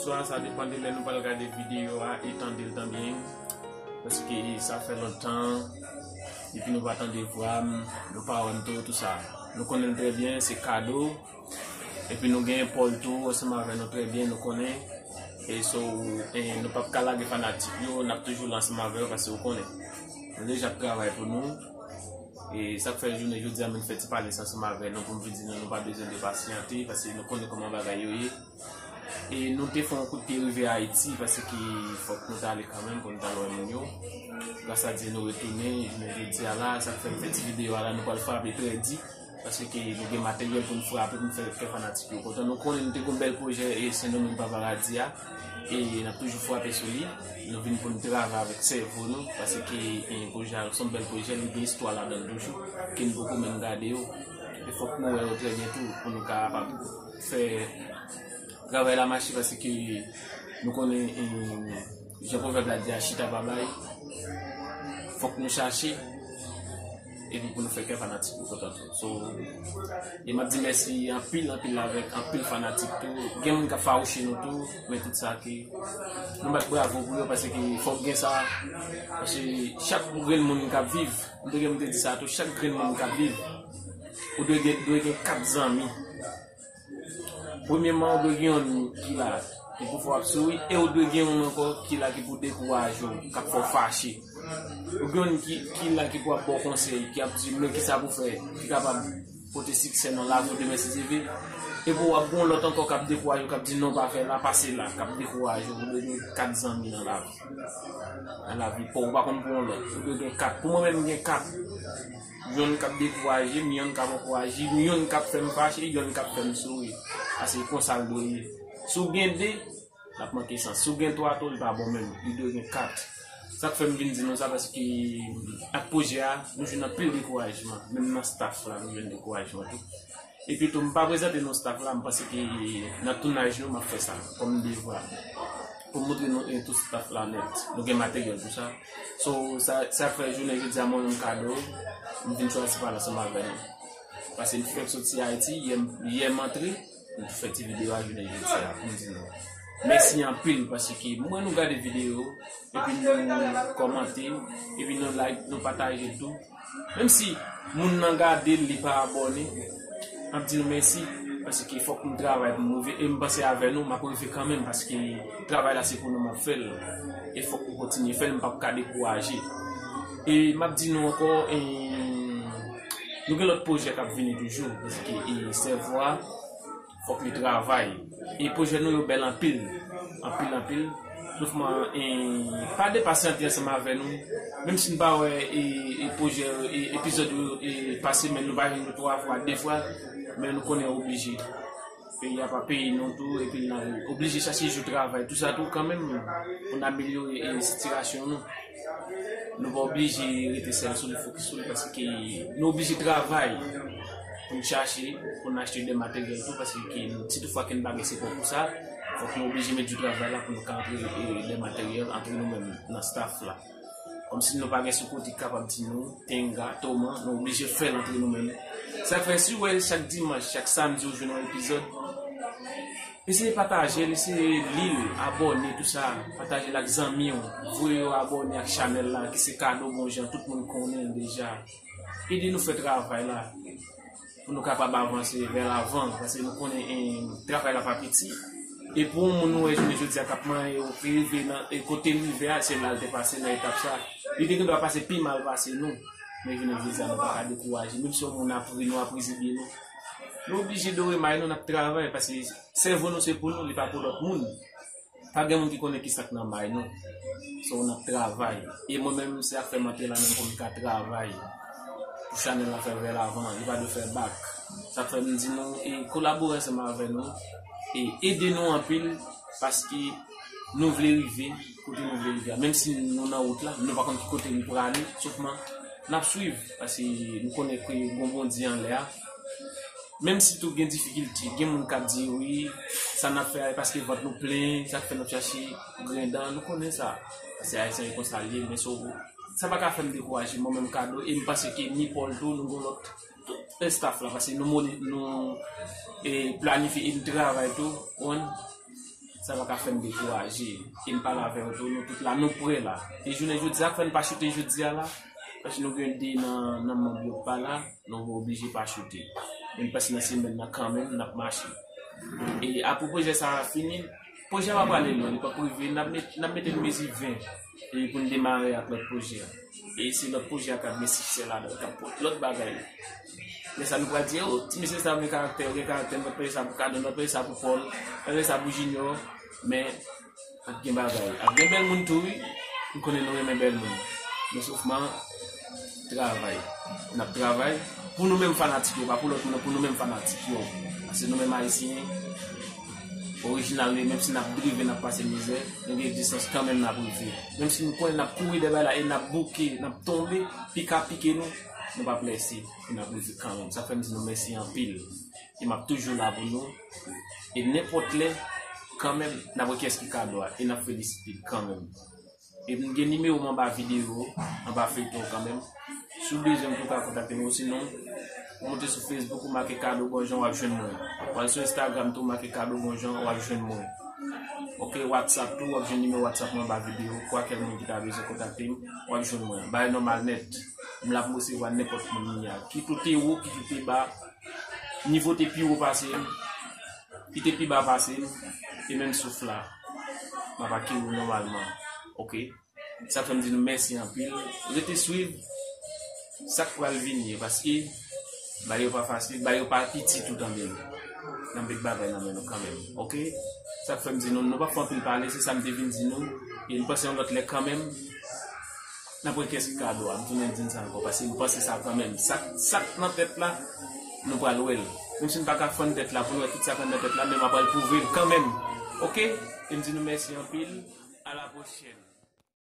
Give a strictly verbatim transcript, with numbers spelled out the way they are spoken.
Bonswa, sa depann de lè nou pral gade videyo a e tande l tan byen. Paske sa fè lontan depi nou pa tande vwa m, nou pa wè m tou, tou sa. Nou konnen l trè byen, se Kado. Epi nou gen Paul tou ansanm avè nou trè byen, nou konnen. E so, e nou p ap ka lage fanatik yo, n ap toujou la ansanm avè yo paske ou konnen. Nou deja ap travay pou nou. E sa k fè jounen jodi a, m vin fè ti pale sa ansanm avè nou pou m vin di nou, nou pa bezwen depasyante, paske nou konnen kòman bagay yo ye. E nou te fè yon kout pye rive Ayiti, paske fòk nou t ale kanmenm pou nou t al wè moun yo. Gras a Dye, nou retounen, jounen jodi a la, sa k fè m fè ti videyo a la, nou pral frape trè di, paske nou gen materyèl pou nou frape, pou nou fè kè fanatik yo kontan. Nou konnen nou te gen yon bèl pwojè e Sendomeng Paparazzi a, e n ap toujou frape sou li. Nou vin pou nou travay avèk sèvo nou, paske, e, pwojè a se yon bèl pwojè, li gen istwa ladan l toujou, ke nou poko menm gade yo. E fòk nou wè yo trè byen tou, pou nou kapab fè travay la mache, paske nou konnen, e, jan pwovèb la di a, chita pa bay. Fòk nou chache, epi pou nou fè kè fanatik yo kontan tou. So, e m ap di mèsi anpil, anpil avèk anpil fanatik tou. Gen moun k ap fawouche nou tou, men tout sa ke nou bat bravo pou yo, paske fòk gen sa. Paske chak grenn moun k ap viv, m te gen m te di sa tou, chak grenn moun k ap viv, ou dwe gen, dwe gen kat zanmi. Premyèman, ou dwe gen youn ki la, ki pou fè w ap souri, e ou dwe gen youn ankò ki la ki pou dekouraje w, k ap fè w fache. Ou gen youn ki, ki la ki pou ap ba w konsèy, ki ap di w men kisa pou fè, ki kapab pote siksè nan lavi w demen si Dye vle. Epi w ap gen yon lòt ankò k ap dekouraje w, k ap di non, pa fè la, pase la, k ap dekouraje w. Ou dwe gen kat zanmi nan lavi. Nan lavi pa w, ou pa konn pou yon lòt. Ou dwe gen kat. Pou mwen menm, m gen kat. Youn k ap dekouraje m, youn k ap ankouraje m, youn k ap fè m fache, youn k ap fè m souri. Paske konsa l dwe ye. Si w gen de, l ap manke sans. Si w gen twa tou, li pa bon menm. Li dwe gen kat. Sa k fè m vin di nou sa, paske ak pwojè a, nou jwenn anpil dekourajman. Menm nan staff la, nou jwenn dekourajman tou. Epi tou, m pa prezante nou staff la, m panse ke nan tounaj nou, m ap fè sa, kòm devwa. Pou m montre nou, e, tout staff la nèt. Nou gen materyèl, tou sa. So, sa, sa fè jounen jodi a, mwen menm Kado, m vin chwazi pale ansanm avè nou. Paske m fèk soti Ayiti, yè m, yè m antre, m tou fè ti videyo a jounen jodi a, pou m di nou. Mèsi anpil, paske mwen nou gade videyo, epi nou kòmante, epi nou like, nou pataje l tou. Menm si moun nan gade l, li pa abòne, m ap di nou mèsi, paske fòk nou travay pou nou rive, e m panse avè nou, m ap rive kanmenm, paske travay la se pou nou m ap fè l, e fòk nou kontinye fè l, m p ap ka dekouraje. E m ap di nou ankò, e, nou gen lòt pwojè k ap vini toujou, paske, e, sèvo a, fòk li travay. E pwojè nou yo bèl anpil. Anpil, anpil. Soufman, e, pa depasyante ansanm avè nou. Menm si n pa wè, e, e pwojè, e, epizòd yo, e, pa semèn, nou pa jwenn yo twa fwa, de fwa, men nou konnen oblije. Peyi a pa peyi nou tou, epi n oblije chache jou travay. Tou sa tou, kanmenm, pou n amelyore, e, sitiyasyon nou. Nou pa oblije rete sèl sou li, fokis sou li, paske nou oblije travay pou n chache, pou n achte de materyèl tou, paske nou, si toutfwa ke n pa gen sipò pou sa, fòk nou oblije met di travay la pou nou ka antre, e, de materyèl antre nou menm nan staff la. Kòmsi nou pa gen sou kote k kapab di nou, tenga, toman, nou oblije fè l antre nou menm. Sa fè si w wè chak dimanch, chak samdi ou jwenn yon epizòd, eseye pataje l, eseye li l, abòne, tou sa. Pataje l ak zanmi w. Voye yo abòne ak chanèl la, ki se Kado Bonjan, tout moun konnen l deja. Ede nou fè travay la, pou nou kapab avanse vè lavan, paske nou konnen, e, travay la pa piti. E pou yon moun nou wè jounen jodi a k ap manyen yo, ki rive nan, e, kote l rive a, se la l te pase nan etap sa. Li te gen dwa pase pi mal pase nou. Men jounen jodi a, nou pa ka dekouraje. Menm si yon moun ap ri nou, ap rizibye nou, nou oblije dore may nou, n ap travay, paske sèvo nou se pou nou, li pa pou lòt moun. Pa gen moun ki konnen kisa k nan may nou. So, n ap travay. E mwen menm, se ap fè m antre la menm pou m ka travay. Pou chanèl la fè vè lavan, li pa dwe fè bak. Sa k fè m di nou, e kolabore ansanm avè nou, e ede nou anpil, paske nou vle rive kote nou vle rive a. Menm si nou nan wout la, nou pa konn ki kote nou prale, sèlman n ap swiv, paske nou konnen ke gon Bondye anlè a. Menm si tou gen difikilte, gen moun k ap di, wi, sa n ap fè a, e paske vant nou plen, sa k fè n ap chache grendan, nou konnen sa. Paske Ayisyen e konsa l ye, men so, sa pa ka fè m dekouraje, mwen menm Kado, e m panse ke ni Paul tou, nou gon lòt, tout staff la, paske nou moni-, nou, e, planifye e n travay tou, konprann? Sa pa ka fè n dekouraje. E m pale avè w tou, nou tout la, nou prè la. E jounen jodi a, k fè n pa choute jodi a la, paske nou gen de nan, nan manm yo pa la, nou oblije pa choute. Men m panse nan semèn nan kanmenm, n ap mache. E apre pwojè sa a fini, pwojè a pa prale lwen, li p ap rive, n ap met, n ap mete l mezi ven, e pou n demare ak lòt pwojè a. E se lòt pwojè a k ap gen siksè ladan l, k ap pote lòt bagay. Men sa nou pral di, o, ti mesye sa gen karaktè, gen karaktè, n ap peye sa pou Kado, n ap peye sa pou Pòl, n ap peye sa pou Jinyò, men ap gen bagay. Ap gen bèl moun tou, wi. M konnen nou renmen bèl moun. Men sofman, travay. N ap travay pou nou menm fanatik yo, pa pou lòt moun, pou nou menm fanatik yo. Paske nou menm Ayisyen, orijinal, wi, menm si n ap drive, n ap pase mizè, nou gen egzistans kanmenm n ap rive. Menm si nou konnen n ap kouri dèyè bagay la e n ap bouke, n ap tonbe, pika pike nou, nou p ap lèse, e n ap rive kanmenm. Sa fè m di nou mèsi anpil. E m ap toujou la pou nou. E nenpòt lè, kanmenm, n ap wè kiyès ki Kado a, e n ap felisite l kanmenm. E m gen nimewo m anba videyo, anba feyton kanmenm. Si w bezwen m tou ka kontakte m, osinon, ou monte sou Facebook, ou make Kado Bonjan, w ap jwenn mwen. W al sou Instagram tou, ou make Kado Bonjan, w ap jwenn mwen. Ok, WhatsApp tou, w ap jwenn nimewo WhatsApp mwen anba videyo. Kwakè moun ki ta bezwen kontakte m, w ap jwenn mwen. Bagay nòmal nèt. M la pou m resevwa nenpòt moun li a. Kit ou te wo, kit ou te ba, nivo te pi wo pase m, li te pi ba pase m, e menm souf la, m ap akeyi w nòmalman. Ok? Sa fè m di nou mèsi anpil. Rete swiv sa k pral vini, paske bagay yo pa fasil, bagay yo pa piti tou, tande m. N ap met bagay nan men nou kanmenm. Ok? Sa k fè m di nou, nou p ap fè anpil pale, se sa m te vin di nou. E m panse yon lòt lè kanmenm, n ap wè kiyès ki Kado a. M tounen di n sa ankò, paske m panse sa kanmenm. Sa, sa k nan tèt la, nou pral wè l. Menm si n pa ka fann tèt la, pou n wè tout sa k nan tèt la, men m ap pral pwouve l kanmenm. Ok? E m di nou mèsi anpil. A la pwochèn.